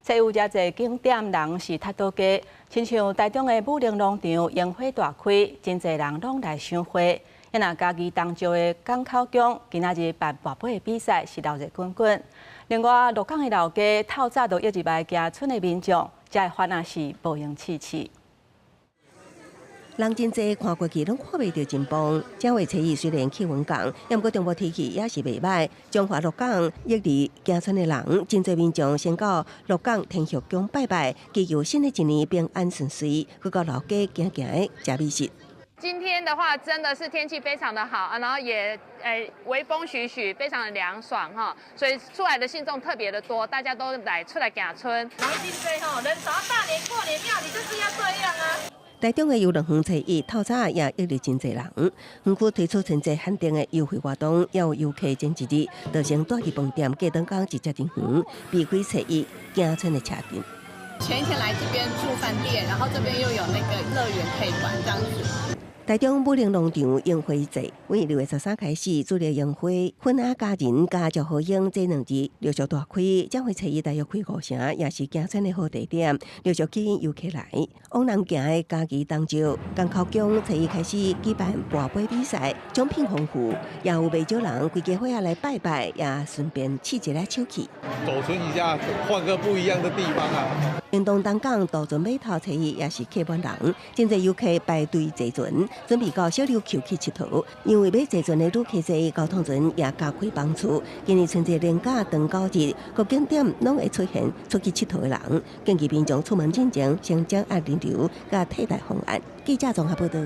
初一有遮濟景點人是較多加，親像台中的武陵農場櫻花大開，真濟人攏來賞花。啊若嘉義東石的港口宮，今仔日辦跋杯的比賽是鬧熱滾滾。另外，鹿港的老街透早就約入來行春的民眾，遮的番仔是無閒試試。人真濟，看過去攏看袂著真棒。正月初一雖然氣溫降，毋過中部天氣也是袂䆀。彰化鹿港翌日行春的人，真濟民眾先到鹿港天后宮拜拜，祈求新的一年平安順遂，閣到老街行行的食美食。今天的話，真的是天氣非常的好啊，然後也微風徐徐，非常的涼爽哈，所以出來的信眾特別的多，大家都來出來行春。人真濟吼，人早大年過年廟裡就是要這樣啊。台中的遊樂園初一透早也約入真濟人，園區推出春節限定的優惠活動，也有遊客前一日就先蹛佇飯店，隔頓工直接入園，避開初一行春的車陣。前一天來這邊住飯店，然後這邊又有那個樂園可以玩，這樣子。台中武陵農場櫻花節，為6月13開始，主力櫻花、粉仔佳人佮石斛櫻這兩日陸續大開，正月初一大約開五成，也是行春的好地點，陸續吸引遊客來。往南行的嘉義東石港口宮，初一開始舉辦跋杯比賽，獎品豐富，也有袂少人規家伙仔來拜拜，也順便試一下手氣。走春一下，換個不一樣的地方啊！屏東東港渡船碼頭初一也是客滿人，真濟遊客排隊坐船，準備到小琉球去𨑨迌。因為欲坐船的旅客濟，交通船也加開班次。今年春節連假長九日，各景點攏會出現出去𨑨迌的人。建議民眾出門進前，先掌握人流佮替代方案。記者綜合報導。